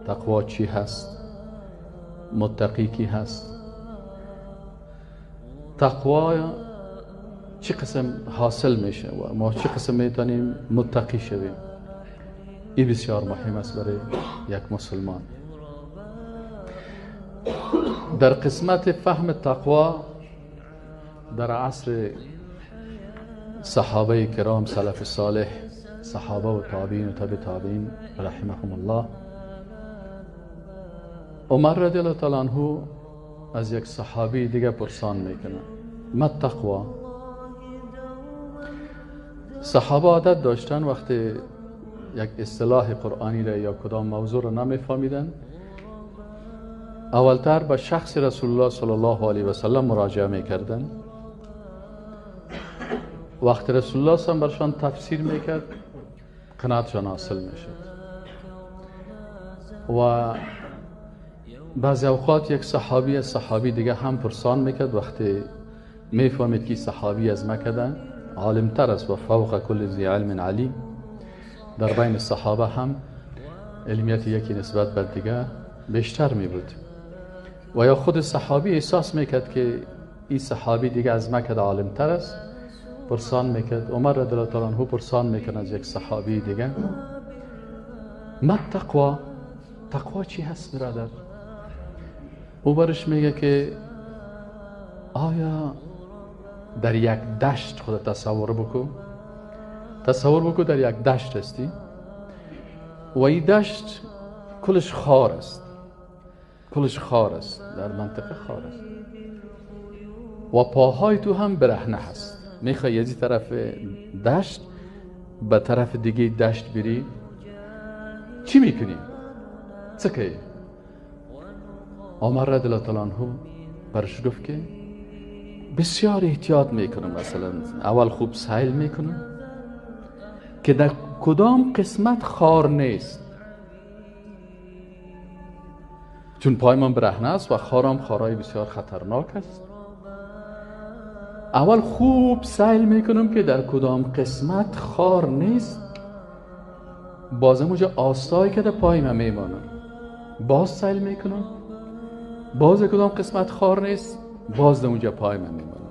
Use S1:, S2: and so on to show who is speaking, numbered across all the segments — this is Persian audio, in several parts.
S1: تقوا چی هست؟ متقی کی هست؟ تقوا چه قسم حاصل میشه و ما چه قسم میتونیم متقی شویم؟ این بسیار مهم است برای یک مسلمان. در قسمت فهم تقوا در عصر صحابه کرام، سلف صالح، صحابه و تابعین و تابع تابعین رحمهم الله، عمر رضی الله تعالی عنه از یک صحابی دیگه پرسان میکنه ما تقوا. صحابه عادت داشتن وقتی یک اصطلاح قرآنی را یا کدام موضوع را نمیفهمیدن، اولتر به شخص رسول الله صلی الله علیه و سلم مراجعه میکردن. وقتی رسول الله صلی الله علیه و برشان تفسیر میکرد، قناعتشان حاصل میشد. و بعضی اوقات یک صحابی از صحابی دیگه هم پرسان میکرد، وقتی میفهمید که صحابی از مکه عالمتر است و فوق کل ذی علم علیم، در بین صحابه هم علمیت یکی نسبت بر دیگه بیشتر می بود. و یا خود صحابی احساس میکرد که این صحابی دیگه از مکه عالمتر است، پرسان میکرد. عمر رضی الله تعالی عنه پرسان میکرد از یک صحابی دیگه ما تقوا، تقوا چی هست برادر؟ او برش میگه که آیا در یک دشت خود تصور بکو، تصور بکو در یک دشت هستی و این دشت کلش خار است، کلش خار است، در منطقه خار است و پاهای تو هم برهنه هست. میخوای از این طرف دشت به طرف دیگه دشت بری، چی میکنی؟ چه که؟ عمر رضی الله تعالی عنه برش گفت که بسیار احتیاط میکنم، مثلا اول خوب سیل میکنم که در کدام قسمت خار نیست، چون پای من برهنه است و خارم خارای بسیار خطرناک است. اول خوب سیل میکنم که در کدام قسمت خار نیست، بازم اونجا آستای که در پای من میمانم، باز سیل میکنم، باز کدام قسمت خار نیست، باز در اونجا پای من میمانم.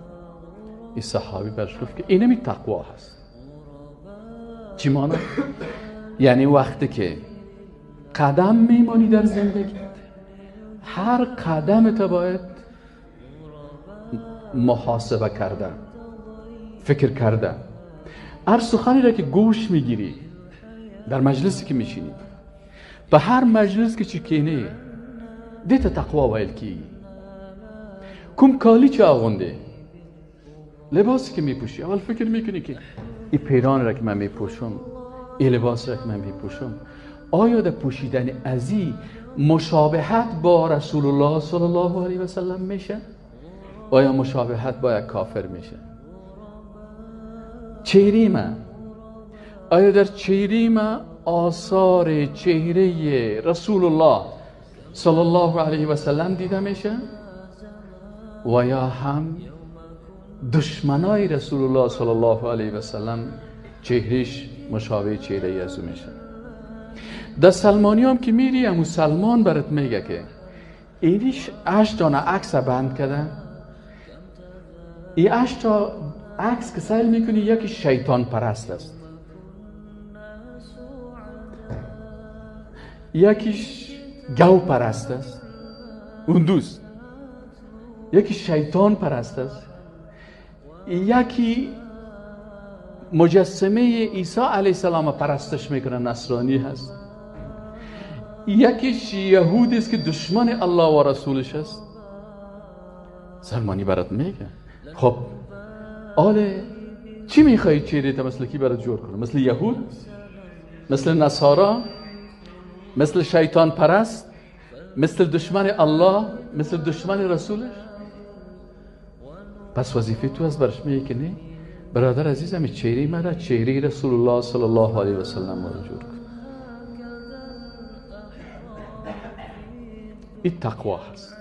S1: این صحابی برش گفت که اینمی تقوا هست. چی مانا؟ یعنی وقتی که قدم میمانی در زندگی، هر قدم تا باید محاسبه کرده، فکر کرده. هر سخنی را که گوش میگیری در مجلسی که میشینی، به هر مجلس که چی کینی دیتا تقوا ویل کی، کوم کالی چه آغنده، لباسی که میپوشی اول فکر میکنی که این پیران را که من میپوشم، این لباس را که من میپوشم، آیا در پوشیدن ازی مشابهت با رسول الله صلی الله علیه و سلم میشه؟ آیا مشابهت با یک کافر میشه؟ چهره من، آیا در چهره من آثار چهره رسول الله صلی الله علیه و سلم دیده میشه؟ و یا هم دشمنای رسول الله صلی الله علیه و سلم چهرهش مشابه چهره از او میشه؟ در سلمانی هم که میری، همون سلمان برات میگه که اینیش 8 دانه عکس بند کرده، این 8 تا عکس که سیل میکنی یکی شیطان پرست است، یکیش گو پرست است، اون دوست، یکی شیطان پرست است، یکی مجسمه عیسی علیه السلام پرستش میکنه، نصرانی هست، یکیش یهودی است که دشمن الله و رسولش است. سلمانی برات میگه خب آله چی میخوایی چهره تا مثل کی برات جور کنه؟ مثل یهود، مثل نصارا، مثل شیطان پرست، مثل دشمن الله، مثل دشمن رسولش؟ پس وظیفه تو از برش میگه که نه برادر عزیزم، چهره مرا چهره رسول الله صلی الله علیه و سلم را جور کن. این تقوا هست.